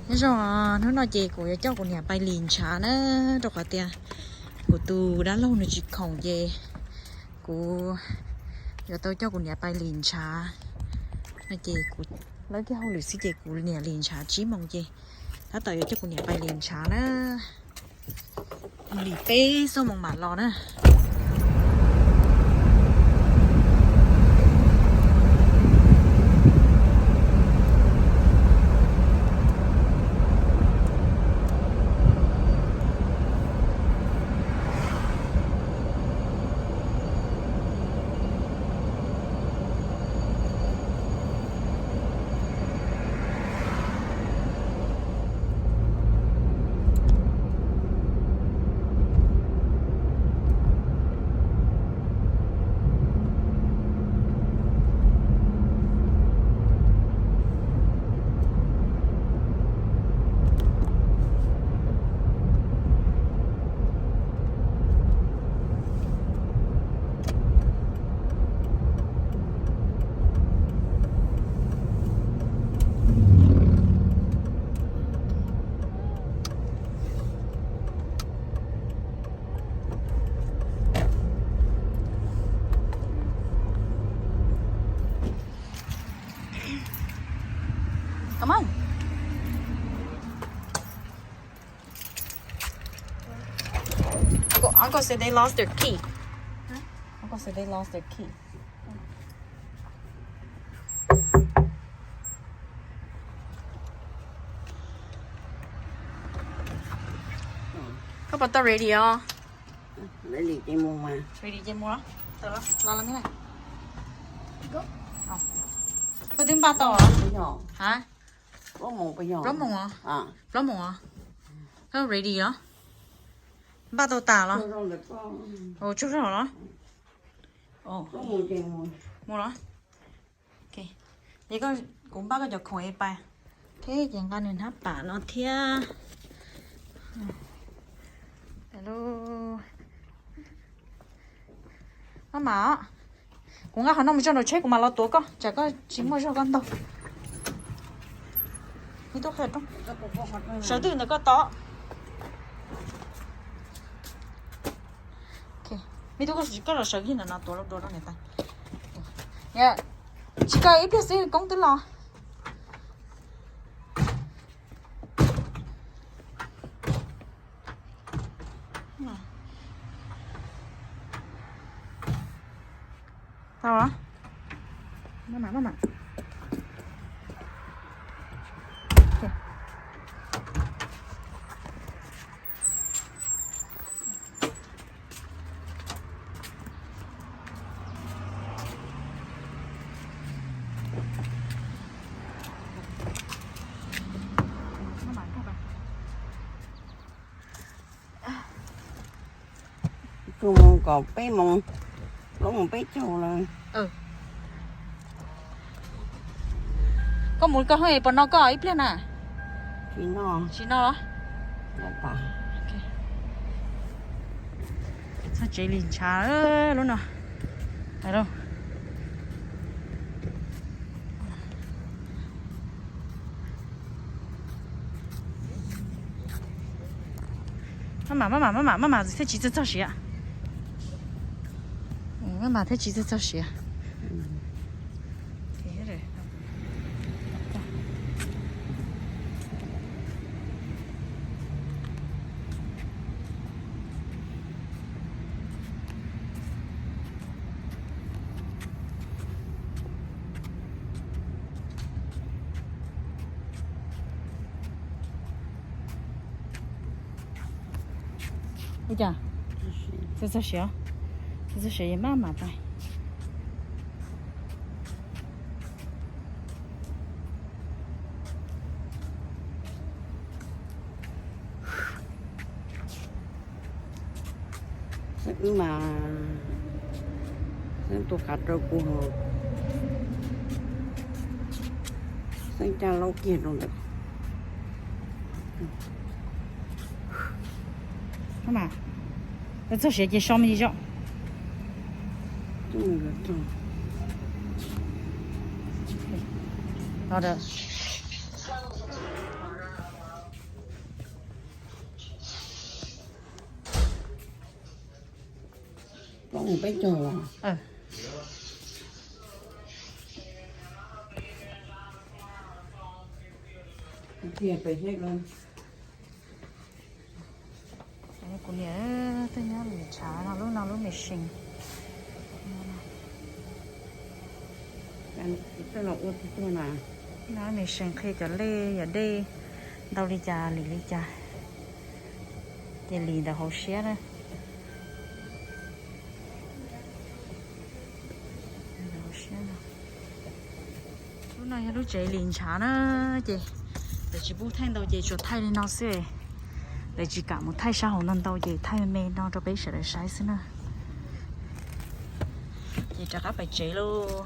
Nyob zoo, hnub no ces kuv yuav coj kuv niam pais lis ntshav na, rau qhov tias kuv tus dab laug nws tsis khoom ces kuv yuav tau coj kuv niam pais lis ntshav. No ces kuv lawv kiag hauj lwm xwb ces kuv niam lis ntshav tsib moos ces tab tom yuav coj kuv niam pais lis ntshav na. Mus lis peb xuab moos mam los na. Come on. Uncle, Uncle said they lost their key. Huh? Uncle said they lost their key. Koj puas tau ready os? Ready ces mus mas. Ready ces mus los. Tawm los, los los me na. Koj twb npaj tau os? Hab? Plaub moos os? Koj ready los? Npaj tau tas los? Tsaug zog los? Mus los. Ces kuv npaj koj cov khoom es pais. Thiab ces nqa nws hnab pam no thiab. Maj mam os, kuv nqa qhov no mus tso nraum tsheb kuv mam los tuav koj, tsam koj tsis muaj zog koj ntaug. Me tub qhia rau, sawv twj ntawm koj tod. Me tub, koj los sawv kiag ntawm no tuav dua rau niam tais. Tsis koj ib pliag xwb koob twb los. Tau. Maj mam, maj mam. Tsuas mus kom peb moos, plaub moos peb caug lawm. Koj mus koj haj puas no koj ib pliag na? Tsis no los? Txog tsev li ntshav lub no. Maj mam, maj mam, maj mam, maj mam thiaj tsis txog txog siav. Maj mam thiaj tsis txog txog siav. Ua cas? Txog txog siav, txog txog siav es maj mam pais. Xeeb wb mas, xeeb tus qav rau kuv, xeeb caj laub kiag rau ntawd. Txog siav ces so me ntsis zog. Los. Peb caug los? Kuv niam twb nyob lwm tshav no, lub no lub machine. No machine qhia cov lej yam dej ntau li cas lim li cas, ces lim ntawm hauv siab na. Lub no yog lub tsev lim ntshav na, ces lawv tsis pub thaij ntau ces tsuas thaij li no xwb. Lawv tsis kam mus thaij sab hauv ntau ntau ces thaij me me no rau peb sawv daws saib xwb na. Ces rov qab pais tsev lauj.